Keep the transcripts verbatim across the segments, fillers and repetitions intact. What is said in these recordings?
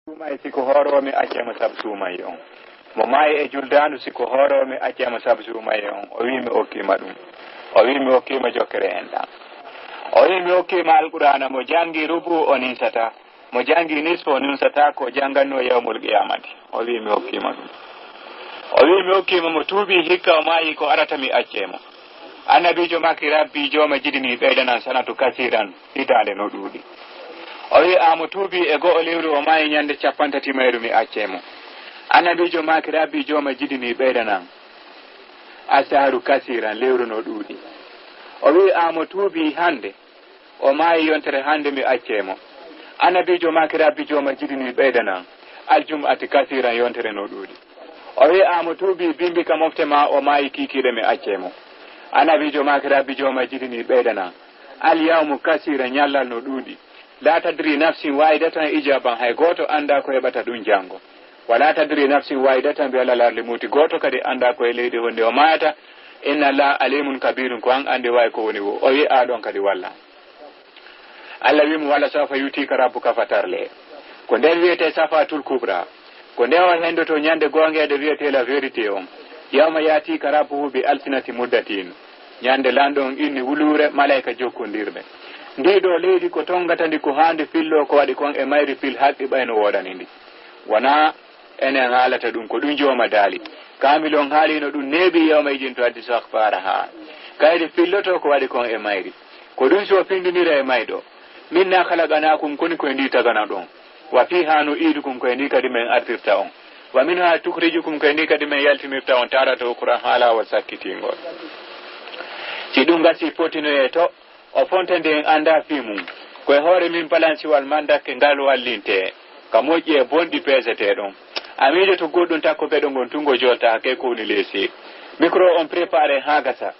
Suumay, si ko hooroowo mi accay mo sabu suumay on. Mo maayi e juldaandu, si ko hooroowo mi accay mo sabu suumay on. O wi'i mi okkiima ɗum. O wi'i mi okkiima jokkere en ɗan. O wi'i mi okkiima Alqur'aana, mo janngi rubu o ninsataa. Mo janngi nisfu o ninsataa ko janngannoo yawmul qiyaamati. O wi'i mi okkiima ɗum. O wi'i mi okkiima mo tuubi hikka o maayi ko arata mi accay mo. Annabiijo maaki Rabbi jooma jidini ɓeydanan sanatu kasiiran hitaande no ɗuuɗi. O wi'i a mo tuubi e go'o lewru o maayi ñande cappantati mayru mi accay mo. Annabiijo maaki Rabbi jooma jidini ɓeydanan asaharu kasiiran lewru no ɗuuɗi. O wi'i a mo tuubi hande o maayi yontere hande mi accay mo. Annabiijo maaki Rabbi jooma jidini ɓeydanan aljum'ati kasiiran yontere no ɗuuɗi. O wi'i a mo tuubi bimbi ka mofte ma o maayi kiikiiɗe mi accay mo. Annabiijo maaki Rabbi jooma jidini ɓeydanan alyawmu kasiira ñallal no ɗuuɗi. La tadri nafsin waahidatan ijaaban hay gooto anndaa ko heɓata ɗum janngo. Wala tadri nafsin waahidatan bi alal arli muuti gooto kadi anndaa ko e leydi honde o maayata. Inna Allaha alimun kabirun ko an anndi waay ko woni wo. O wi'i a ɗon kadi walla. Allah wi'i mo wala sawfa yutika rabbuka fatarle. Ko nden wi'etee safatul kubra. Ko nde o hendoto ñande goongeede wi'etee la vérité on. Yawma yatika rabbuhu bi alsinati muddatin. Ñande lanɗo on inni wuluure malayka jokkondirɓe. Ndii ɗoo leydi ko tongata ndi ko haandi filloo ko waɗi kon e mayri fil haqqi ɓay no woodani ndi. Wonaa enen haalata ɗum ko ɗum jooma daali. Kaamil on haaliino ɗum neeɓi yawma ijin to addi so akhbaraha. Kayri filloto ko waɗi kon e mayri. Ko ɗum si o findinira e mayɗo. Minna khalaqnakum koni koye ndi tagana ɗon. Wa fiha nu'idukum koye ndi kadi men artirta on. Wa minha tukhrijukum koye ndi kadi men yaltinirta on tarata ukra haa laawol sakkitingol. Si ɗum gasi potinoye to, o fonta nde en annda fii mum. Koye hoore min balansiwal mandakke ngal wallinte. Ka moƴƴi e bonɗi peesetee ɗon. A miijoto goɗɗum takko beɗo ngon tungo jolta hake ko woni leesi. Micro on préparé haa gasa.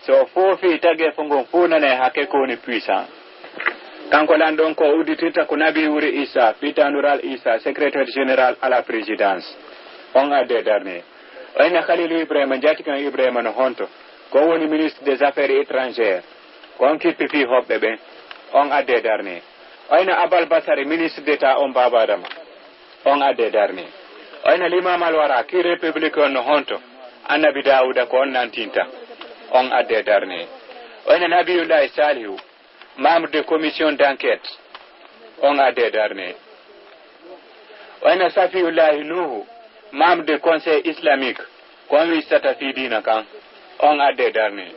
So o foofi tageefo ngon fuu nanay hake ko woni puissant. Kanko lanɗo on ko o udditirta ko Nabi wuri Isa, fii tandural Isa, secrétaire général à la présidence. On adde darne. Oyna Khalilu Ibrahima, jatikan Ibrahima no honto. Ko woni ministre des affaires étrangères. Ko on kippi fii hoɓɓe ɓen. On adde darne. Oyna Abal Basari, ministre d'État on Baba Adama. On adde darne. Oyna Limam Al Wara, ki république on no honto. Annabi Dawuda ko on nantinta. On adde darne. Oyna Nabiyullahi Salihu, membre de commission d'enquête. On adde darne. Oyna Safiyullahi Nuhu, membre de conseil islamique. Ko on wistata fii diina kan. On adde darne.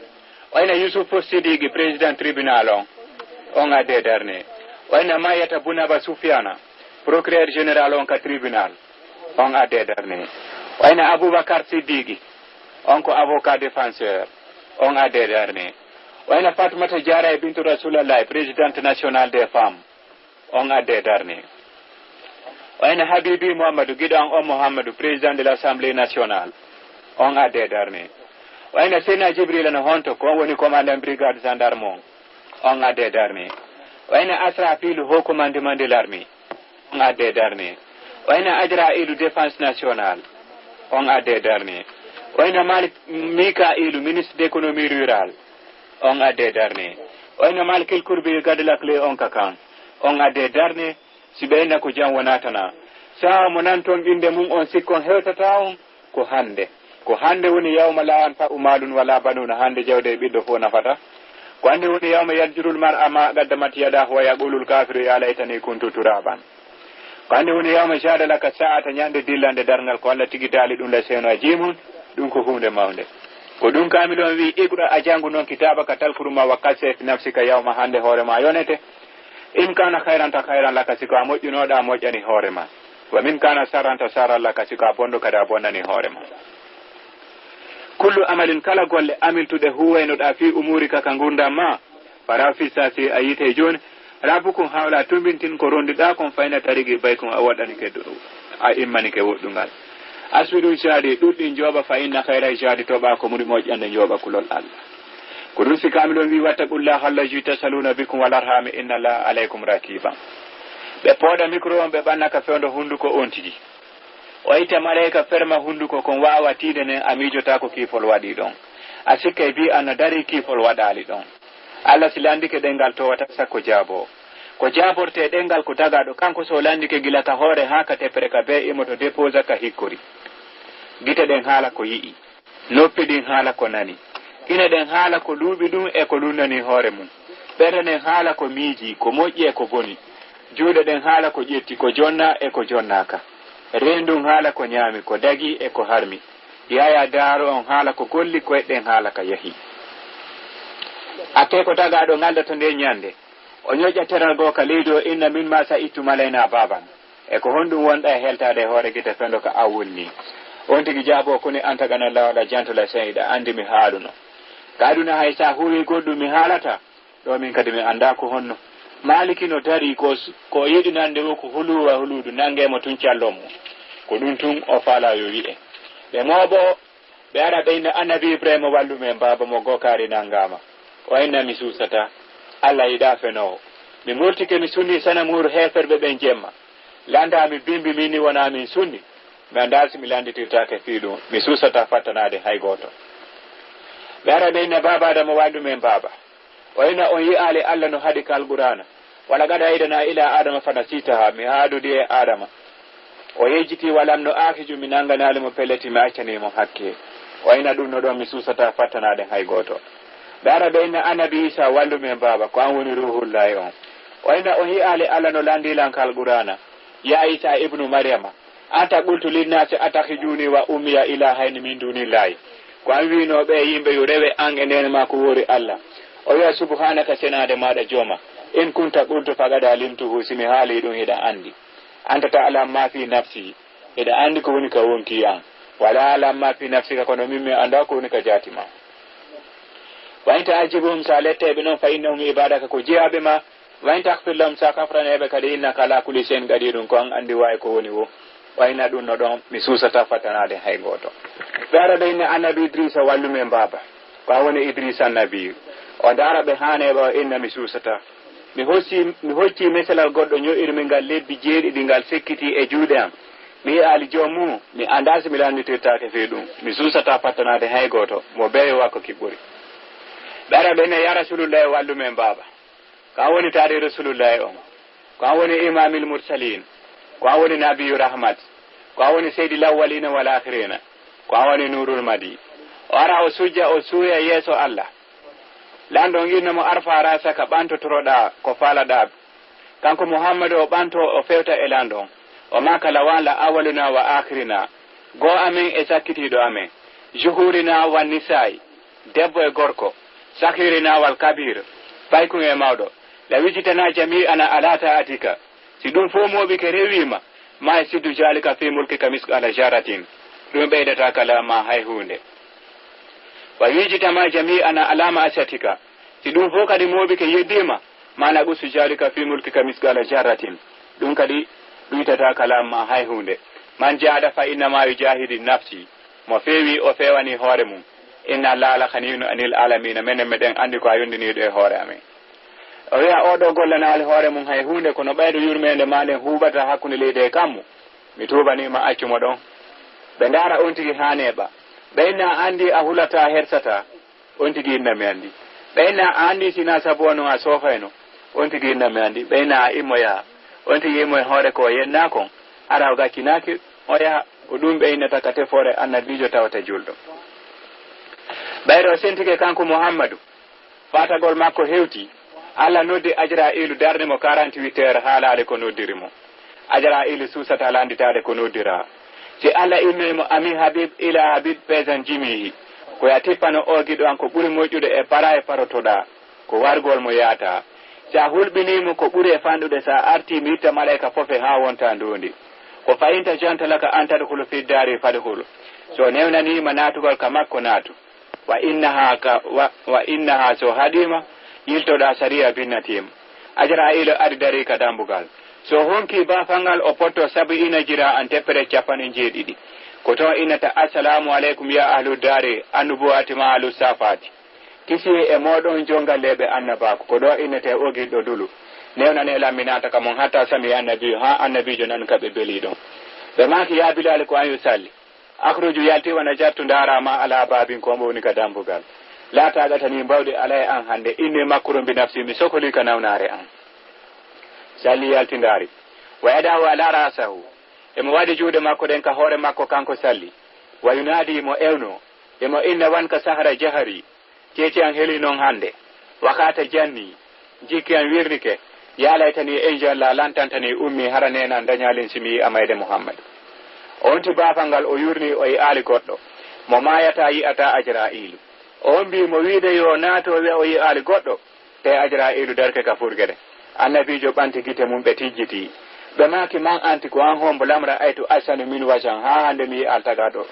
Oyna Yusufu Sidiki, président tribunal on. On adde darne. Oyna Mayata Bunaba Sufiana, procureur général on ka tribunal. On adde darne. Oyna Abubakar Sidiki, on ko avocat défenseur. On adde darne. Oyna Fatmata Diarra e Bintu Rasulallah, présidente nationale des femmes. On adde darne. Oyna Habibi Muhammadu, giɗo an on Muhammadu, président de l'Assemblée nationale. On adde darne. Oyna Seyna Jibrila no honto, ko on woni commandant brigade gendarme on. On adde darne. Oyna Asrafilu, haut commandement de l'armée. On adde darne. Oyna Ajra'ilu, défense nationale. On adde darne. Oyna Malik Mika'ilu, ministre d'économie rurale. On adde darne. Oyna Malikil Kurbi, gade lakle on ka kan. On adde darne. Si ɓe inna ko jam wonatana. Sa'a mo nanton innde mum on sikkon hewtata on. Ko hande. Ko hande woni yawma la yanfa'u malun wala banuna, hande jawdi e ɓiɗɗo fof nafata. Ko hande woni yawma yajurul mar'a ma qaddamat yadahu wa yaqulul kafiru ya laytani kuntu turaban. Ko hande woni yawma jada laka sa'ata, ñande dillande darngal ko Allah tigi daali ɗum la seeno a jimum, ɗum ko huunde mawnde. Ko ɗum kaamil on wi, iqra a janngu non kitaabaka talkuru ma wa kase fi nafsika yawma hande hoore ma yonete. In kana khayran ta khayran laka, si ko a moƴƴunooɗo a moƴƴani hoore ma. Wa min kana sarran ta sarran laka, si ko a bonɗo kadi a bonnani hoore ma. Kullu amalin, kala golle amiltuɗe huwaynoɗa fi umurika ka ngurdam ma, fara fi sasi a yite joni, rabbukum hawla tumbintin ko rondiɗa kon fayna tarigi baykum a waɗanike du-, a immanike woɗɗungal. Asbiru jadi ɗuɗɗi jooɓa fa inna khayra jadi toɓa ko muri moƴƴande jooɓa kulol Allah. Ko ɗum si kaamil on wi wattaqullaha allazi tasaluna bikum wal arhami inna allaha alaykum rakiba. Ɓe pooɗa micro on ɓe ɓanna ka fewndo hunduko on tigi. O itta maleyka ferma hunduko kon waawa tiide nen a miijotaako kiifol waɗi ɗon. A sikkay bi anna dari kiifol waɗaali ɗon. Allah si landike ɗen ngal towata sakko jaabo. Ko jaabortee ɗemngal ko dagaaɗo, kanko so o lanndike gila ka hoore haa ka tepere ka bee imoto depoosa ka hikkori. Gite ɗen haala ko yi'i. Noppi ɗin haala ko nani. Kine ɗen haala ko luuɓi ɗum e ko lunnani hoore mum. Ɓerɗe ɗen haala ko miijii, ko moƴƴi e ko boni. Juuɗe ɗen haala ko ƴetti, ko jonnaa e ko jonnaaka. Reendu ɗun haala ko ñaami, ko dagii e ko harmi. Yaayaa Daaro on haala ko golli, koyɗe ɗen haala ka yahi. Attee ko dagaaɗo ŋalɗata nden ñannde. O ñoƴƴa teral goo ka leydi, o inna: "Mimma sa'idtum alaynaa baaban?" E ko honɗum wonɗaa e heltaade e hoore gite fendo ka an woni nii? On tigi jaaboo: "Kuni anta gana lawla jantula sen, hiɗa anndi mi haaluno. Ka aduna hay sa huuwi goɗɗum mi haalataa, ɗoo min kadi mi anndaa ko honno." Maaliki no darii, ko s-, ko o yiɗi nande woo ko huluwa huluudu, nangee mo tun callon mo. Ko ɗum tun o faalaa yo wi'e. Ɓe mooɓoo, ɓe ara ɓe inna: "Annabi Ibrahima, wallu men, baaba mo gookaari nangaama." O inna: "Mi suusataa. Alla yiɗaa fenoowo. Mi murtike, mi sunnii sanamuuru heeferɓe ɓen jemma. Lanndaa mi bimbi, min ni wonaa min sunni. Mi anndaa si mi lannditirtaake fii ɗum. Mi suusataa fattanaade hay gooto." Ɓe ara ɓe inna: "Baaba Adama, wallu men, baaba." O inna: "On yi'aali Alla no haɗi ka Alqur'aana: 'Wa laqad ahidnaa ilaa Aadama fa nasiitahaa', mi haadodi e Aadama. O yejjiti, 'Wa lam nu'aakhizhu', mi nanganaali mo pellet, mi accanii mo hakkee." O inna: "Ɗum no ɗon, mi suusataa fattanaade hay gooto." Ɓe ara ɓe inna: "Annabi Iisaa, wallu men, baaba, ko an woni Ruuhullaahi on." O inna: "On yi'aali Alla no lanndii lan ka Alqur'aana: 'Yaa Iisaa ibnu Maryama, anta qulta linnaasi attakhizuni wa ummiya ilaahayni min dunillaahi'. Ko an wi'unoo ɓee yimɓe yo rewe an e neene maa ko woori Alla. O wi'a: 'Subhaanaka, senaade maaɗa Jooma. In kunta qultahu faqad alimtahu, si mi haalii ɗum hiɗa anndi. Anta ta'lamu maa fii nafsii, hiɗa anndi ko woni ka wonkii an. Wa laa a'lamu maa fii nafsika, kono min mi anndaa ko woni ka jaati maa. Wa in tu'azzibhum, si a lettay ɓe non, fa innahum ibaduka, ko jeyaaɓe maa. Wa in taghfir lahum, si a kafaranay ɓe kadi, innaka alaa kulli shay'in qadiirun, ko an anndi waawi ko woni woo." O inna: "Ɗum no ɗon, mi suusataa fattanaade hay gooto." Ɓe ara ɓe inna: "Annabi Idriisa, wallu men, baaba. Ko an woni Idriisa Annabi." O ndaara ɓe haa neeɓa, o inna: "Mi suusataa. Mi hocci, mi hocci meselal goɗɗo, ño'irmi ngal lebbi jeeɗiɗi, ngal sekkitii e juuɗe an. Mi yi'aali joom mum, mi anndaa si mi lannditirtaake fii ɗum. Mi suusataa fattanaade hay gooto, mo beewi wa ko kiɓɓori." Ɓe ara ɓe inna: "Yaa Rasuulullaahi, wallu men, baaba. Ko an woni taari Rasuulullaahi on. Ko an woni Imaamil Mursaliin. Ko an woni Nabiyyu Rahmat. Ko an woni Seydil Awwaliina wal Aakhiriina. Ko an woni Nuurul Madi." O ara, o sujja, o suuya yeeso Alla. Lanɗo on inna mo: "Arfa ra'saka, ɓanto toroɗaa ko faalaɗaa." Kanko Muhammadu o ɓanto, o fewta e lanɗo on. O maaka: "Law anta awwalunaa wa aakhirinaa, goo amen e sakkitiiɗo amen, zukuurinaa wa nisaa'i, debbo e gorko, saghiirinaa wal kabiir, paykun e mawɗo, lawajtama'naa jamii'an alaa ta'atika, si ɗum fow mooɓike rewii ma, maa yaziidu zaalika fii mulkika misqaala zarratin, ɗum ɓeydataake alaa maa hay huunde. Walaw ijtama'naa jamii'an alaa ma'asiyatika, si ɗum fow kadi mooɓike yeddii ma, maa naqasa zaalika fii mulkika misqaala zarratin, ɗum kadi ɗuytataake alaa maa hay huunde. Man jaahada fa innamaa yujaahidu nafsahu, mo feewii o feewanii hoore mum. Inna Allaaha la ghaniyyun anil aalamiina, menen meɗen anndi ko a yondiniiɗo e hoore amen. O wi'a, oo ɗoo gollanaali hoore mum hay huunde, kono ɓayde yurmeende maa nden huuɓata hakkunde leydi e kammu, mi tuubanii ma, accu mo ɗon. Ɓe ndaara on tigi haa neeɓa. Ɓe inna: "A anndi a hulataa, a hersataa." On tigi inna: "Mi anndi." Ɓe inna: "A anndi si hinaa sabu on a soofayno?" On tigi inna: "Mi anndi." Ɓe inna: "A immo yaha." On tigi immo e hoore ko o yennaa kon, ara o gaccinaaki, o yaha. Ko ɗum ɓe innata ka tefoore annabiijo tawata juulɗo. Ɓayde o sentike kanko Muhammadu, faatagol makko hewtii, Alla noddi Ajra'iilu, darni mo quarante-huit heures, haalaali ko noddiri mo. Ajra'iilu suusataa lannditaade ko noddiraa. Si Alla immoyi mo, ami Habib ila Habib, peesan jimiihi. Ko yo a tippano oo giɗo an ko ɓuri moƴƴude e paraa e parotoɗaa, ko wargol mo yaata. Si a hulɓinii mo, ko ɓuri e fanɗude si a artii mi itta malayka fof e haa wonta ndoondi. Ko fa in ta'zan laka an tadkhula fi daari fadkhul. So newnanii ma naatugol ka makko, naatu. Wa innahaa ka, wa, wa innahaa, so haɗii ma, yiltoɗaa sariya binnatii ma. Ajra'iilu ari darii ka dambugal. So honkii baafal ngal, o pottoo sabi'iina ziraa'an, teppere cappanɗe jeeɗiɗi. Ko ton innata: "Assalaamu aleykum yaa ahlu daari annubuwwati maa ahlu saafaati." Kisiyee e mooɗon jonngalleeɓe annabaaku. Ko ɗoo innetee oo giɗɗo dulu. Newnanee lan mi naata ka mon, hattaa sami'a annabiyyu, haa annabiijo nani ka ɓe belii ɗon. Ɓe maaki: "Yaa Bilaali, ko an yo salli. Akhruj, yaltu, wa nazartu, ndaaraa maa alaa baabin, ko hombo woni ka dambugal. Laa taaqata lii, mbawdi alaa e an hannde. Inni makruhun bi nafsi, mi sokolii ka nawnaare an." Salli yaltindaari. Wa yadahu ala rasahu. Emo waɗi juuɗe makko ɗen ka hoore makko kanko Salli. Wa yunaadi, mo ewno. Emo inna wan ka sahara jahari. Ceeci an heli non hannde. Wakata janni. Jikki an wirnike. Ya laytani, injalla lantantani ummi, hara neena an dañaali si mi yi'a mayde Muhammad. O wonti baafal ngal, o yurni, o yi'aali goɗɗo. Mo maayata yi'ata Ajra'iilu. O ombi mo wiide yo naato, wi'a o yi'aali goɗɗo. Te Ajra'iilu darke ka furgere. Annabiijo ɓanti gite mum, ɓe tijjiti. Ɓe maaki, man anti, ko an hombo lam ra'aytu ahsanu min wajan, haa hannde mi yi'aali tagaaɗo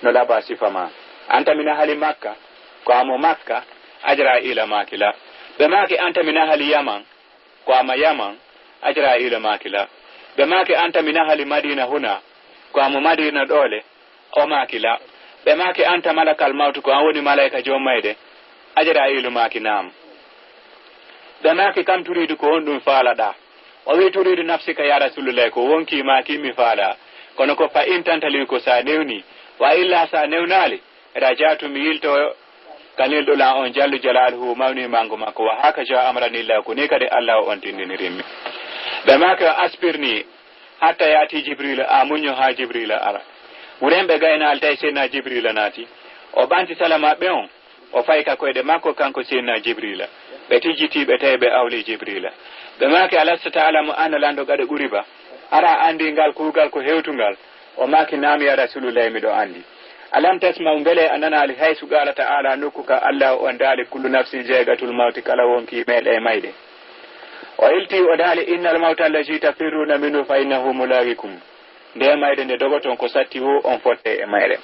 no laba sifa ma. Anta min ahali Makka, ko a mo Makka? Ajra'iila maaki la. Ɓe maaki, anta min ahali Yaman, ko a mo Yaman? Ajra'iila maaki la. Ɓe maaki, anta min ahali Madiina huna, ko a mo Madiina ɗoole? O maaki la. Ɓe maaki, anta malakal mawtu, ko an woni malayka jom mayde? Ajra'iilu maaki naam. Ɓe maaki, kam turiidu, ko honɗum faalaɗaa? O wi'i, turiidu nafsika ya Rasuulullaahi, ko wonkii maa kin mi faalaa. Kono ko fa in tantali, ko sa newni, wa illa sa newnaali, rajaatu, mi yilto ka nelɗo lan on jallu jalaaluhu, mawni mangu makko, wa hakaja amrani Llah, ko ni kadi Allahu on tindinirimmi. Ɓe maaki, o aspirni hatta yaati Jibriila, a muñño haa Jibriila ara. Wurenɓe gaynaali tawi Seydina Jibriila naati. O ɓanti sala maɓɓe on, o fayi ka koyɗe makko kanko Seydina Jibriila. Ɓe tijjiti ɓe tawi ɓe awli Jibriila. Ɓe maaki, alasta ta'lamu, an lanɗo gaɗo ɓuri ba? Hara a anndi ngal kuugal ko hewtungal? O maaki, naam ya Rasuulullaahi, miɗo anndi. Alam tasma'u, mbele a nanaali, haysu qaala ta'aala, nokku ka Allahu on daali, kullu nafsin zaiqatul mawti, kala wonkii meeɗay mayde. O ilti o daali, innal mawta allazi tafirruuna minhu fa innahu mulaaqikum. Nde mayde nde dogoton ko satti wo on fotte e mayre.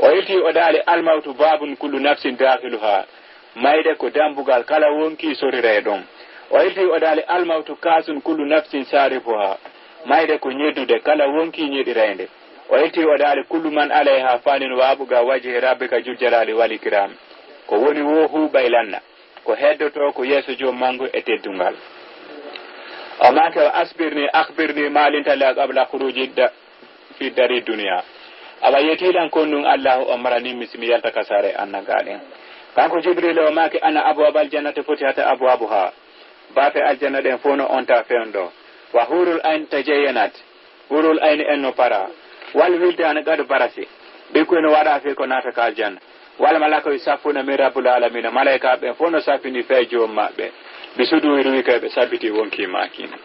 O ilti o daali, almawtu babun kullu nafsin dakhiluha. Mayde ko dambugal kala wonkii soriray ɗon. O ilti o daali, almawtu kasun kullu nafsin saribuha. Mayde ko ñeddude kala wonkii ñeɗiraynde. O ilti o daali, kullu man alayha fanin wa yabqa wajhi rabbika jul jalali wal ikram. Ko woni wo huuɓay lanna. Ko heddoto ko yeeso joom mangu e teddungal. O maaki, o asbirni, akhbirni ma linta la qabla khuruji da-, fi dari duniya. Awa yetilan kon nun Allahu o maranimmi si mi yalta ka saare annabaaɗen. Kanko Jibril o maaki, anna abwaabal jannati futihata abwaabuha. Baafe aljanna ɗen fof no onta fewndo. Wa hurul ain tajayyanat. Hurul ayni en no para. Wal wildaana qad barasi. Ɓikkoy no waɗa fii ko naata ka aljanna. Wal malaaka yu saffuuna min rabbul aalamiina. Malaykaaɓe ɓen fof no saffini fee joom maɓɓe. Bi suduuri ruwi kay ɓe sabbiti wonkii maakiina.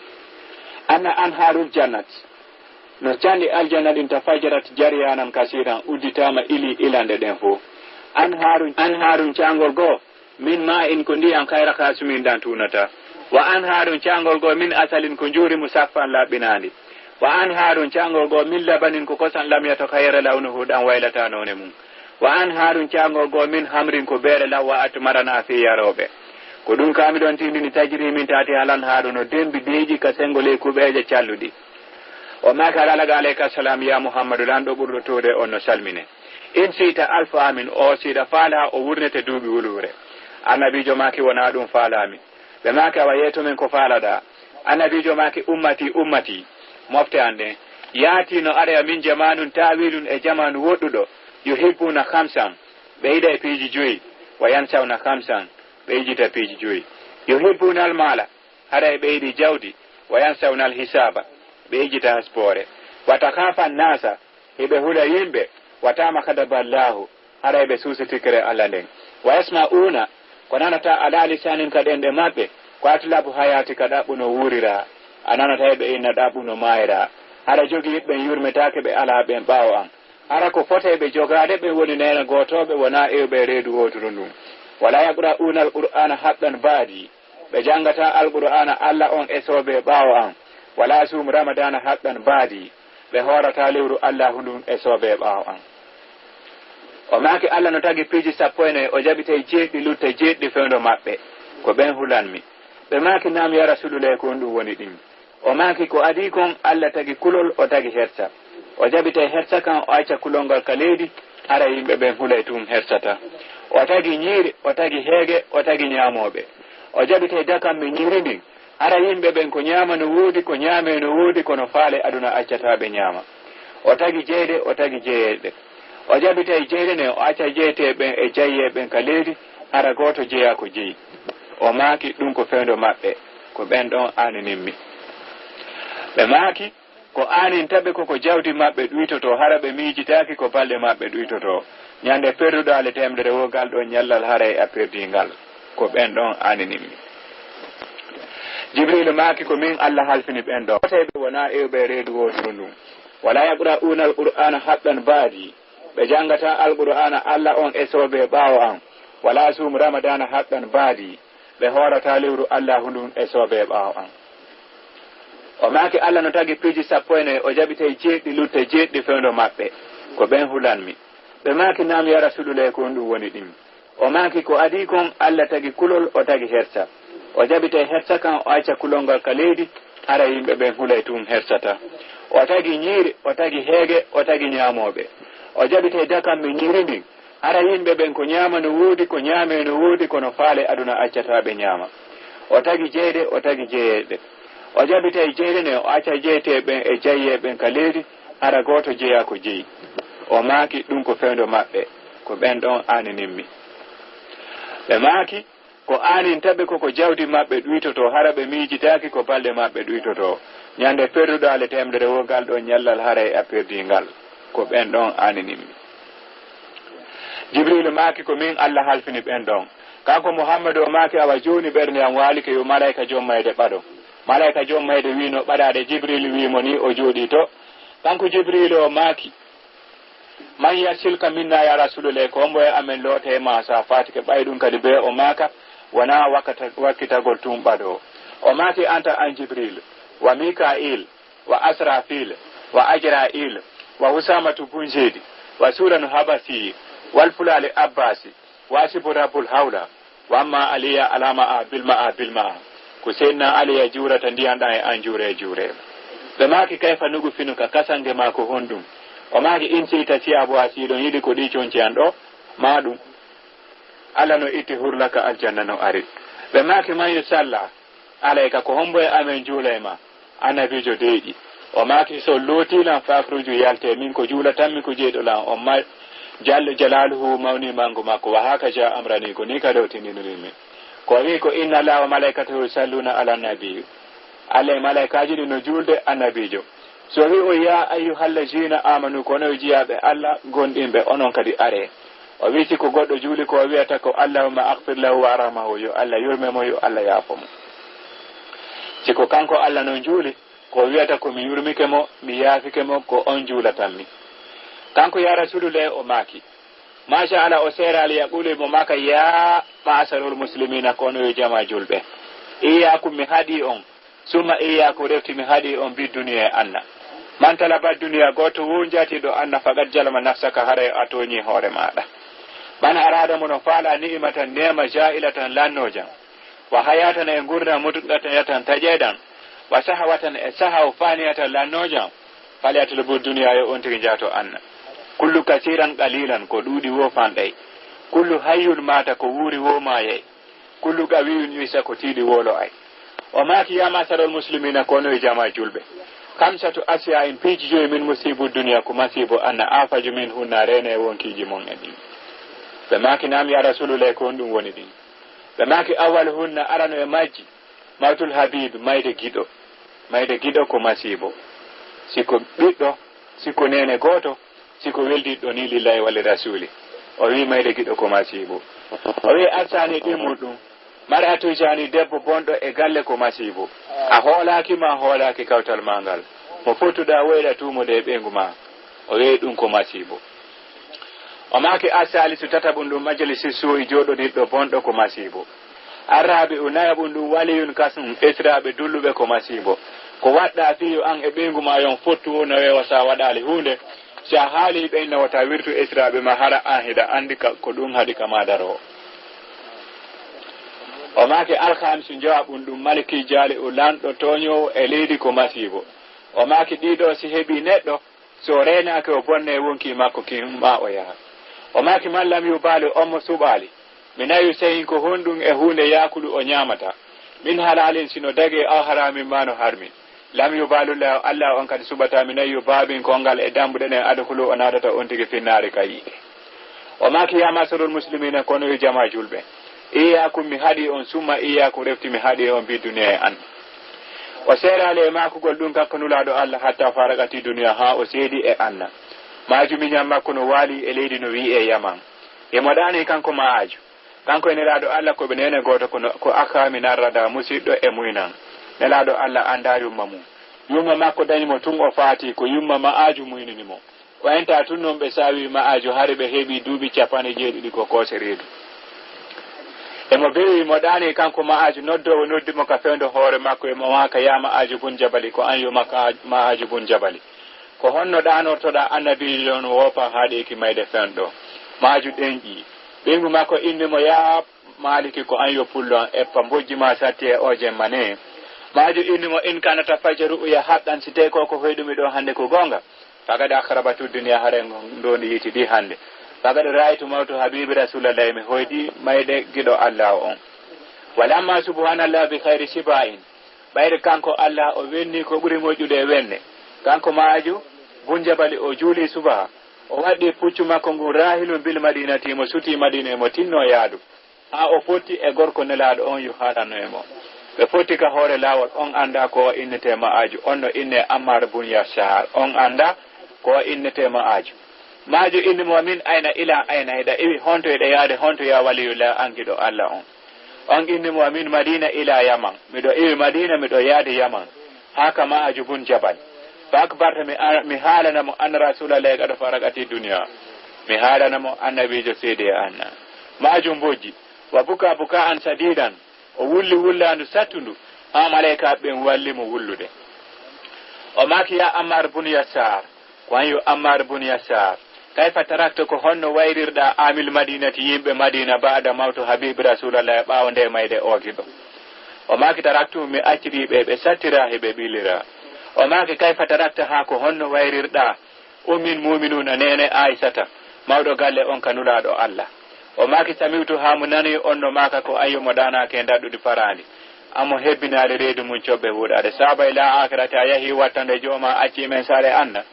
Anna anhaarul jannat. No canɗi aljanna ɗin tafajjarat jariyaanan kasiiran udditaama ili ilanɗe ɗen fof. Anhaarun, anhaarun caangol goo. Min ma'in ko ndiyan khayra khasimin ɗan tuunata. Wa anharun caangol goo min asalin ko njuuri musaffan laɓɓinaandi. Wa anharun caangol goo min labanin ko kosan lam yataghayyar lawnuhu ɗan waylataa noone mun. Wa anharun caangol goo min hamrin ko beere lawwa atmarana fii yarooɓe. Ko ɗun ka mi ɗon tindini tajri min tahtiha lanharu no dembi deeƴi ka sengo ley kuɓeeje calluɗi. O maaki alalaga alayka salam ya Muhammadu lanɗo ɓurɗo tuude on no salmine. In siita alfa amin, o si hiɗa faalaa o wurnete duuɓi wuluure. Annabiijo maaki, wonaa ɗun faalaami. Ɓe maaki, awa yeeto men ko faalaɗaa. Annabiijo maaki, ummati, ummati, mofte an ɗen. Yaatii no aroya min jamaanun taawilun e jamaanu woɗɗuɗo, yuhibbuuna khamsan, ɓe yiɗay piiji joyi, wa yansawna khamsan, ɓe yejjita piiji joyi. Yuhibbuuna almaala, haray ɓe yiɗi jawdi, wa yansawna alhisaaba, ɓe yejjita hasboore. Wa takhaafan naasa, hiɓe hula yimɓe, wa taama khadaba Allaahu, haray ɓe suusi tikkere Alla nden. Wa yasma'uuna, ko nanata ala lisaanin ka ɗenɗe maɓɓe, ko atlabu hayaati ka ɗaɓɓu no wuurira. A nanata e ɓe inna ɗaɓɓu no maayira. Hara jogiiɓe ɓen yurmetaake ɓe alaa ɓen ɓaawo an. Hara ko fotay ɓe jogaade ɓen woni neena gootooɓe wonaa iwɓe e reedu wooturu ndun. Wala yaqra'uuna alqur'aana haqqan baadi. Ɓe janngataa Alqur'aana Alla on e soobee ɓaawo an, walaa yasuumu Ramadaana haqqan baadi, ɓe hoorataa lewru Allaahu ndun e soobee ɓaawo an. O maaki, Alla no tagi piiji sappo e nayi, o jaɓitay jeeɗiɗi, lutta jeeɗiɗi fewndo maɓɓe. Ko ɓen hulanmi. Ɓe maaki, naam, yaa Rasuulullaahi, ko honɗun woni ɗin? O maaki, ko adii kon, Alla tagi kulol, o tagi hersa. O jaɓitay hersa kan, o acca kulol ngal ka leydi, hara yimɓe ɓen hulay tun hersata. O tagi ñiiri, o tagi heege, o tagi ñaamooɓe. O jaɓitay dakamme ñiiri ndin, hara yimɓe ɓen ko ñaama no woodi, ko ñaamee no woodi, kono faale aduna accataa ɓe ñaama. O tagi jeyde, o tagi jeyeeɓe. O jaɓitay jeyde nden, o acca jeyetee ɓen e jayyee ɓen ka leydi, hara gooto jeyaa ko jeyi. O maaki, ɗun ko fewndo maɓɓe, ko ɓen ɗon aaninimmi. Ɓe maaki, ko aaninta ɓe ko ko jawdi maɓɓe ɗuytotoo, hara ɓe miijitaaki ko balɗe maɓɓe ɗuytotoo. Ñande perduɗaa le teemedere woo gal ɗoo ñallal, haray a perdii ngal. Ko ɓen ɗon aaninimmi. Jibriilu maaki, ko min Alla halfini ɓen ɗon. Wota ɓe wonaa iwɓe reedu wooturu ndun. Walaa yaqra'uuna al-Qur'aana haqqan ba'di. Ɓe janngataa Alqur'aana Alla on e soobee ɓaawo an. Walaa suumu Ramadaana haqqan ba'di. Ɓe hoorataa lewru Allaahu ndun e soobee ɓaawo an. O maaki, Alla no tagi piiji sappo e nayi, o jaɓitay jeeɗiɗi, lutte jeeɗiɗi fewndo maɓɓe. Ko ɓen hulanmi. Ɓe maaki, naam, yaa Rasuulullaahi, ko honɗun woni ɗin? O maaki, ko adii kon, Alla tagi kulol, o tagi hersa. O jaɓitay hersa kan, o acca kulol ngal ka leydi, hara yimɓe ɓen hulay tun hersata. O tagi ñiiri, o tagi heege, o tagi ñaamooɓe. O jaɓitay dakammi ñiiri ndin, hara yimɓe ɓen ko ñaama no woodi, ko ñaamee no woodi, kono faale aduna accataa ɓe ñaama. O tagi jeyde, o tagi jeyeeɓe. O jaɓitay jeyde nden, o acca jeyetee ɓen e jayyee ɓen ka leydi, hara gooto jeyaa ko jeyi. O maaki, ɗun ko fewndo maɓɓe, ko ɓen ɗon aaninimmi. Ɓe maaki, ko aaninta ɓe ko ko jawdi maɓɓe ɗuytotoo, hara ɓe miijitaaki ko balɗe maɓɓe ɗuytotoo. Ñande perduɗaa le teemedere woo gal ɗoo ñallal, haray a perdii ngal. Ko ɓen ɗon aaninimmi. Jibriilu maaki, ko min Alla halfini ɓen ɗon. Kanko Muhammadu o maaki, awa jooni ɓernde an waalike, yo malayka jom mayde ɓado. Malayka jom mayde wiino ɓadaade Jibriilu wii mo nii, o jooɗii to. Kanko Jibriilu o maaki, man yarsilka minna yaa Rasuulullaahi, ko hombo e amen lootee ma sa faatike? Ɓay ɗun kadi bee o maaka, wonaa wakkata-, wakkitagol tun ɓado. O maaki, anta an Jibriilu, wa Miikaa'iil, wa Asraafiil, wa Ajraa'iil, wa Husaamatu bun Zeydi, wa Suulanu Habasi, wal Fulaali Abbaasi, wa Sibu Rabbul Hawla, wa amma Aliya alama a bilma a bilma a. Ko Seydina Aliya juurata ndiyan ɗan e an juure e juure. Ɓe maaki, kayfa nugu finuka, kasange maa ko honɗun? O maaki, in si'ta siyaabu a, si hiɗon yiɗi ko ɗii conci an ɗoo, maa ɗun. Alla no itti hurla ka aljanna no ari. Ɓe maaki, man yusalla alayka, ko hombo e amen juulay ma? Annabiijo deeƴi. O maaki, si on lootii lan, fa akhruju, yaltee, min ko juulatammi ko jeyɗo lan on, ma jalla jalaaluhu, mawni mangu makko, wa haakaja amrani, ko nii kadi o tindinirimmi. Ko o wi'i ko, inna Allaha wa malaikatahu yusalluna ala nabi. Alla e malaykaaji ɗin no juulde annabiijo. Si o wi'i on, ya ayyuhallazina amanu, ko onon jiyaaɓe Alla, gomɗinɓe, onon kadi aree. O wi'i, si ko goɗɗo juuli, ko o wi'ata ko, allahumma aghfir lahu warhamhu, yo Alla yurme mo, yo Alla yaafo mo. Si ko kanko Alla non juuli, ko o wi'ata ko, mi yurmike mo, mi yaafike mo, ko on juulatammi. Kanko yaa Rasuulullaahi, o maaki, macha Allah, o seeraali, yaqulu, mo maaka, ya ma'sharul muslimina, ko onon yo jamaa julɓe. Iyyakum, mi haɗii on. Summa iyyakum, refti mi haɗii on, bid dunya, e anna. Man talaba dunya, gooto woo jaatiiɗo anna, faqad zalama nafsaka, haray a tooñii hoore maaɗa. Man arada, mo no faalaa, ni'matan, neema, zaa'ilatan, lannoojan, wa hayatan, e ngurndan, mutma'inatan, taƴeeɗan, wa sahawatan, e sahaw, faniyatan, lannoojan, falyatlubu dunya, yo on tigi jaato anna. Kullu kasiran qalilan, ko ɗuuɗi woo fanɗay. Kullu hayyun maata, ko wuuri woo maayay. Kullu qawiyyun yu'sa, ko tiiɗi woo lo'ay. O maaki, ya ma'sharul muslimina, ko onon e jamaa julɓe. Khamsatu ashya'in, piiji joyi, min musibu dunya, ko masiibo anna, afaju minhunna, reene e wonkiiji mon e ɗin. Ɓe maaki, naam ya Rasuulullaahi, ko honɗun woni ɗin? Ɓe maaki, awwaluhunna, arano e majji, mawtul habib, mayde giɗo. Mayde giɗo ko masiibo. Si ko ɓiɗɗo, si ko neene gooto, si ko weldiiɗo nii, lillaahi wa li rasuuli. O wi'i, mayde giɗo ko masiibo. O wi'i, assaani, ɗimmun ɗun, mar'atu zani, debbo bonɗo e galle ko masiibo. A hoolaaki ma a hoolaaki kawtal maa ngal. Mo fottuɗaa woyɗa tuumode e ɓeyngu maa. O wi'i, ɗun ko masiibo. O maaki, assaalisu, tataɓun ɗun, majlisi suu'i, jooɗonirɗo bonɗo ko masiibo. Arraabi'u, nayaɓun ɗun, waliyun kasum, esiraaɓe dulluɓe ko masiibo. Ko waɗɗaa fii yo an e ɓeyngu maa yo on fottu woo nawee wa si a waɗaali huunde, si a haalii ɓe inna wota wirtu esiraaɓe maa hara an hiɗa anndi ka, ko ɗun haɗi ka maa daroo. O maaki, alhaamisu, njowaɓun ɗun, maliki jaali'u, lanɗo tooñoowo e leydi ko masiibo. O maaki, ɗii ɗoo si heɓii neɗɗo, si o reenaaki o bonna e wonkii makko kin, maa o yaha. O maaki, man lam yubaali, on mo suɓaali, min ayyi shay'in, ko honɗun e huunde, yaakulu, o ñaamata, min halaalin, si no dagee, aw haraamin, maa no harmi, lam yubaalillah, Alla on kadi suɓataa, min ayyi baabin, kongal e dambuɗe ɗen, adkhulu, o naatata on tigi finnaari ka yiite. O maaki, ya ma'sharul muslimina, ko onon yo jamaa julɓe, iyyaakum, mi haɗii on, summa iyyaakum, refti mi haɗii on, bid dunya, e anna. O seeraali e maakugol ɗum kanko Nulaaɗo Allah hatta faraqati duniya, haa o seedi e Anna. Maaju miñan makko no waali e leydi no wi'ee Yaman. Emo ɗaanii kanko Ma'aaju. Kanko e Nelaaɗo Allah ko ɓe neene gooto, kono ko akhaa min ar-radaa, musiɗɗo e muynan. Nelaaɗo Allah anndaa yumma mum. Yumma makko dañi mo tun o faatii, ko yumma Ma'aaju muynini mo. O entaa tun non ɓe saawi Ma'aaju, hari ɓe heɓi duuɓi cappanɗe jeeɗiɗi ko koose reedu. Emo bewi, mo ɗaanii kanko Ma'aaju, noddoowo noddi mo ka fewndo hoore makko, emo maaka, "Yaa Ma'aaju bun Jabali, ko an yo Maka-, Ma'aaju bun Jabali. Ko honno ɗaanortoɗaa Annabiijo on woopa haaɗeeki mayde fewndo?" Ma'aaju ɗenƴi. Ɓeyngu makko inni mo, "Yaa Maaliki, ko an yo pullo an, eppa mbojji maa satti e oo jemma ne." Ma'aaju inni mo, "In kaanat al-fajru ru'ya haqqan, si tawii ko ko hoyɗumi ɗoo hannde ko goonga, faqad akhrabatu dunya, haray ndoondi yiiti ɗi hannde. Faqad ra'aytu mawtu habiibi rasulillahi, mi hoyɗi mayde giɗo Allah on. Walamma subhanallah bi khayri shiba'in, ɓayri kanko Allah o wenni ko ɓuri moƴƴude e wenne." Kanko Ma'aaju bun Jabali o juuli subaha, o waɗɗi puccu makko ngun rahilun bil madinati, mo sutii Madina, mo tinno yaadu. Haa o fotti e gorko Nelaaɗo on yo haalano e mo. Ɓe fotti ka hoore laawol, on anndaa ko o innetee Ma'aaju, on no innee Ammaar bun Yasaar, on anndaa ko o innetee Ma'aaju. Ma'aaju inni mo, "Min ayna ila ayna, hiɗa iwi honto hiɗa yaade honto yaa waliyullah an giɗo Allah on?" On inni mo, "Min Madina ila Yaman, miɗo iwi Madina, miɗo yaade Yaman, haa ka Ma'aaju bun Jabal. Fa akbarta, mi a-, mi haalana mo anna rasulallah qad faraqati dunya, mi haalana mo Annabiijo seedi e Anna." Ma'aaju mbojji, wa buka buka'an sadidan, o wulli wullaandu sattundu, haa malaykaaɓe ɓen walli mo wullude. O maaki, "Yaa Ammaar bun Yasaar, ko an yo Ammaar bun Yasaar, kayfa tarakta, ko honno wayrirɗaa aamil madinati, yimɓe Madina, ba'da mawtu habiibi rasulallah, ɓaawo nde mayde oo giɗo?" O maaki, "Taraktu, mi accirii ɓe, ɓe sattiraa, hiɓe ɓilliraa." O maaki, "Kayfa tarakta, haa ko honno wayrirɗaa ummil muuminuuna, neene Aysata, mawɗo galle on ka Nulaaɗo Allah?" O maaki, "Sami'tu, haa mo nani on no maaka, ko an yo mo ɗaanaaki e ndaɗɗudi faraandi, an mo hebbinaali reedu mum cobbe huuɗaade. Saabay laa aakhirata, a yahii wattande Jooma, accii men saare Anna."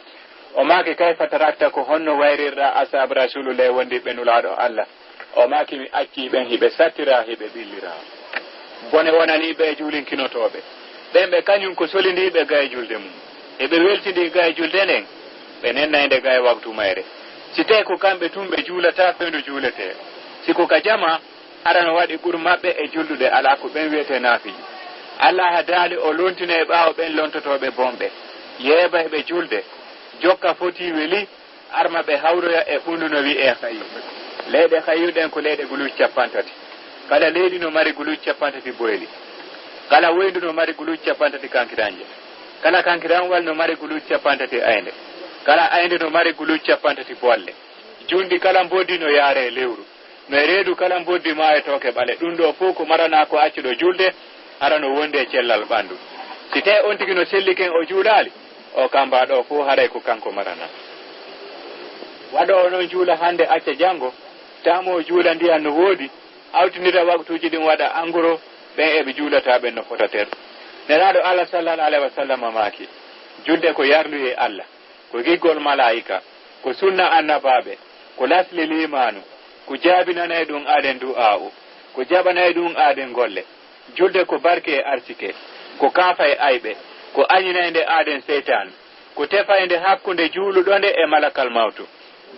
O maaki, "Kayfa tarakta, ko honno wayrirɗaa ashaabu rasulillahi, wondiiɓe Nulaaɗo Allah?" O maaki, "Mi accii ɓen, hiɓe sattiraa, hiɓe ɓilliraa. Bone wonanii ɓe juulinkinotooɓe, ɓen ɓe kañum ko solindiiɓe gaye julde mum. Hiɓe weltindii gaye julde nden, ɓe nennay nde gaye waktu mayre. Si tawii ko kamɓe tun ɓe juulataa fewndo juuletee, si ko ka jamaa, hara no waɗi ɓur maɓɓe e julɗude, alaa ko ɓen wi'etee naafiji. Allaaha daali o lontinay ɓaawo ɓen lontotooɓe bonɓe, yeebayɓe julde, jokka fotii weli, arma ɓe hawroya e ɓunndu no wi'ee Hayyu. Leyɗe Hayyu ɗen ko leyɗe guluuji cappanɗe tati. Kala leydi no mari guluuji cappanɗe tati boyli. Kala woyndu no mari guluuji cappanɗe tati kankiranje. Kala kankiranwal no mari guluuji cappanɗe tati aynde. Kala aynde no mari guluuji cappanɗe tati bolle. Junndi kala mboddi no yaaree lewru. No e reedu kala mboddi maayotooke ɓale. Ɗum ɗoo fof ko maranaa ko accuɗo julde, hara no wondi e cellal ɓanndu. Si tawii on tigi no selli ken o juulaali, o kamba ɗoo fof haray ko kanko maranaa. Waɗoowo noon juula hannde acca janngo, tamo juula ndiyan no woodi, awtindira waktuuji ɗin waɗa anguro, ɓen eɓe juulataa ɓen no fota ter. Nelaaɗo Allah sallallahu alaihi wa sallam maaki, julde ko yarluyee Allah, ko giggol malaa'ika, ko sunna annabaaɓe, ko lasli liimaanu, ko jaabinanay ɗum aaden du'aa'u, ko jaɓanay ɗum aaden golle. Julde ko barke e arsike, ko kaafa e ayɓe, ko añinaynde aaden seytaan, ko tefaynde hakkunde juuluɗo nde e malakal mawtu.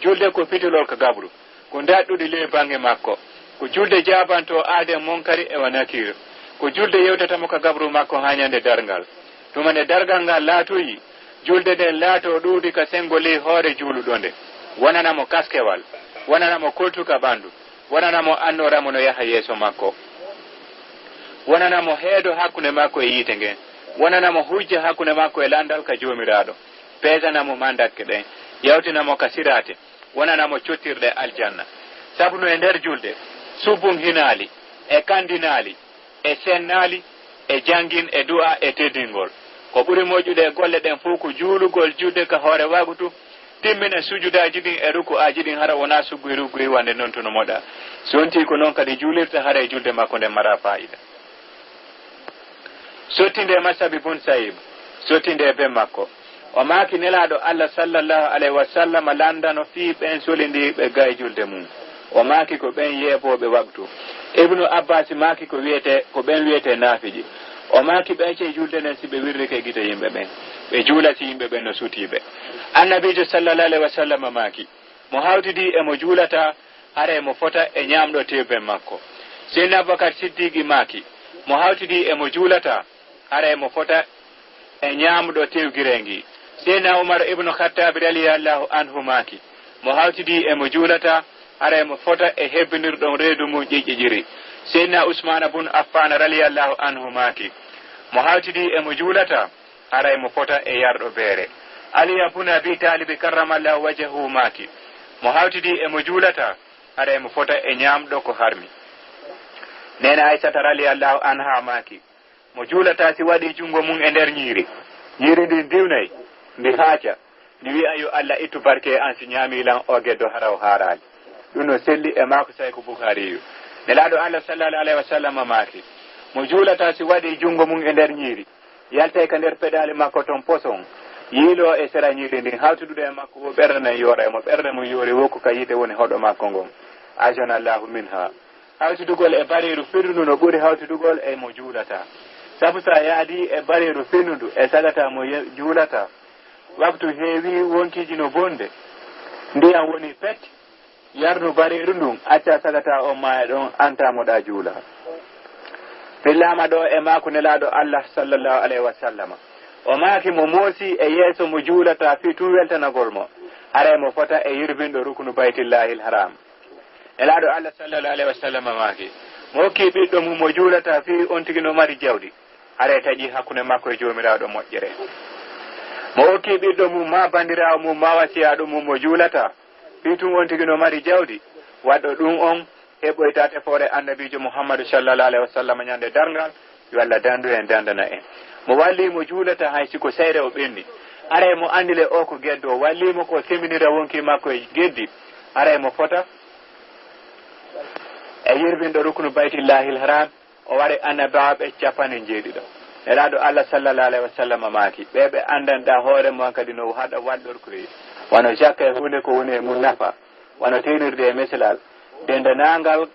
Julde ko fitolol ka gabru, ko ndaɗɗudi ley baŋŋe makko. Ko julde jaabantoo aaden Munkari e wa Nakiir. Ko julde yewtata mo ka gabru makko haa ñande darngal. Tuma nde darngal ngal laatoyi, julde nden laatoo ɗuuɗi ka senngo ley hoore juuluɗo nde. Wonana mo kaskewal, wonana mo koltu ka ɓanndu, wonana mo annoora mo no yaha yeeso makko. Wonana mo heedo hakkunde makko e yiite ngen. Wonana mo hujja hakkunde makko e lanndal ka Joomiraaɗo. Peesana mo mandakke ɗen, yawtina mo ka siraate. Wonana mo cottirɗe aljanna. Sabu no e nder julde, subbun hinaali, e kanndinaali, e sennaali, e janngin, e du'a, e teddingol. Ko ɓuri moƴƴude e golle ɗen fof ko juulugol julde ka hoore waktu, timmina sujudaaji ɗin e ruku'aaji ɗin, hara wonaa suggoy ruggoy wonde non to no moɗa. Si wontii ko non kadi juulirta, haray julde makko nden maraa faayida. Sottinde e Masabi bun Sayib, sottinde e ben makko. O maaki Nelaaɗo Allah sallallahu alaihi wa sallam lanndano fii ɓen solindiiɓe gaay julde mum. O maaki ko ɓen yeebooɓe waktu. Ibnu Abbaasi maaki ko wi'etee, ko ɓen wi'etee naafiji. O maaki, ɓe accay julde nden si ɓe wirrike gite yimɓe ɓen, ɓe juula si yimɓe ɓen no sutii ɓe. Annabiijo sallallahu alaihi wasallam maaki, mo hawtidii e mo juulataa, haray mo fota e ñaamɗo tewben makko. Seydina Abubakar Siddiqi maaki, mo hawtidii e mo juulataa, haray mo fota e ñaamɗo tewgiree ngii. Seydina Umar ibnu Khattabi radiyallahu anhu maaki, mo hawtidii e mo juulataa, haray mo fota e hebbinirɗo reedu mum ƴiƴƴiƴiri. Seydina Usmaana bun Affaana radiyallahu anhu maaki, mo hawtidii e mo juulataa, haray mo fota e yarɗo beere. Aliya bun Abi Taalibi karramallahu wajhahu maaki, mo hawtidii e mo juulataa, haray mo fota e ñaamɗo ko harmi. Neene Aysata radiyallahu anha maaki, mo juulataa si waɗii junngo mum e nder ñiiri, ñiiri ndin diwnay, ndi haaca, ndi wi'a, yo Alla ittu barke e an si ñaamii lan oo geddo hara o haaraali. Ɗum no selli e maaku Sayku Bukhaariyu. Nelaaɗo Alla sallallahu alaihi wasallam maaki, mo juulataa si waɗii junngo mum e nder ñiiri, yaltay ka nder peɗaali makko ton poson, yiiloo e sera ñiiri ndin, hawtidude e makko woo ɓernde nden yoora e mo, ɓernde mum yoori woo ko ka yiite woni hoɗo makko ngon. Ajanallahu minha. Hawtidugol e bareeru fenndu no ɓuri hawtidugol e mo juulataa. Sabu si a yaadii e bareeru fenndu e sagataa mo ye-, juulataa, waktu heewii wonkiiji no bonde, ndiyan woni pet, yarnu bareeru ndun, acca sagataa on maaya ɗon, an taamoɗaa juula. Fillaama ɗoo e maaku Nelaaɗo Alla sallallahu alaihi wasallam. O maaki mo moosii e yeeso mo juulataa fii tun weltanagol mo, haray mo fota e yirbinɗo ruknu Baytillahil Haram. Nelaaɗo Alla sallallahu alaihi wasallam maaki, mo okkii ɓiɗɗo mum mo juulataa fii on tigi no mari jawdi, haray taƴii hakkunde makko e Joomiraaɗo moƴƴere. Mo okkii ɓiɗɗo mum maa bandiraawo mum maa wasiyaaɗo mum mo juulataa, fii tun on tigi no mari jawdi, waɗɗo ɗum on heɓoyta tefoore Annabiijo Muhammadu sallallahu alaihi wasallam ñande darngal, yo Alla dandu en, dandana en. Mo wallii mo juulataa hay si ko seyre o ɓenni. Haray mo anndi le o ko geddo, o wallii mo ko seminira wonkii makko e geddi. Haray mo fota e yirbinɗo ruknu Baytillahil Haram, o wari annabaaɓe capanɗe njeeɗiɗo. Nelaaɗo Alla sallallahu alaihi wasallam maaki, ɓe ɓe anndanɗaa hoore mum kadi no haɗa wallorkiri, wano jakka e huunde ko woni e mum nafa, wano teynirde e meselal, dendanaangal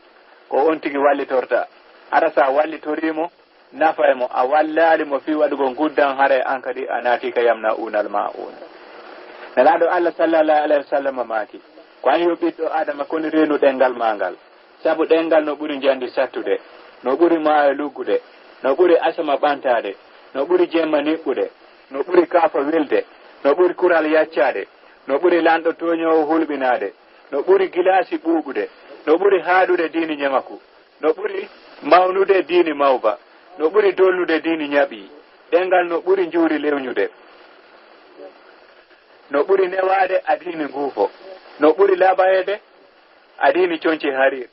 ko on tigi wallitorta. Hara si a wallitorii mo, nafay mo, a wallaali mo fii waɗugol nguddan, haray an kadi a naatii ka yamna unal ma un. Nelaaɗo Alla sallallahu alaihi wasallam maaki, ko an yo ɓiɗɗo Aadama, ko ni reenu ɗenngal maa ngal. Sabu ɗenngal no ɓuri njandi sattude, no ɓuri maayo luggude, no ɓuri asama ɓantaade, no ɓuri jemma niɓɓude, no ɓuri kaafa welde, no ɓuri kural yaccaade, no ɓuri lanɗo tooñoowo hulɓinaade, no ɓuri gilaasi ɓuuɓude, no ɓuri haaɗude diini ñamaku, no ɓuri mawnude diini mawba, no ɓuri dolnude diini ñaɓi, ɗenngal no ɓuri njuuri lewñude, no ɓuri newaade a diini nguufo, no ɓuri laɓayeede a diini conci hariir,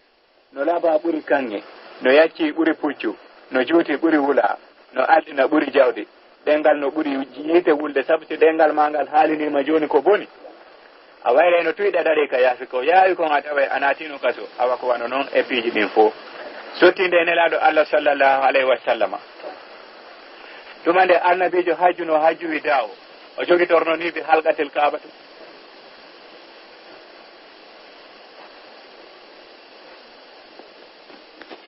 no laɓa ɓuri kaŋŋe, no yacci ɓuri puccu, no juuti ɓuri wula, no aldina ɓuri jawdi. Ɗenngal no ɓuri yiite wulde, sabu si ɗenngal maa ngal haaliniima jooni ko boni, a wayray no tuyɗa darii ka yaafi ko yaawi kon, a taway a naatiino kaso, awa ko wano non e piiji ɗin fow. Sottinde e Nelaaɗo Alla sallallahu alaihi wasallama. Tuma nde Annabiijo hajjunoo hajju widaawo, o jogitornoo nii bi halqatil Kaabati.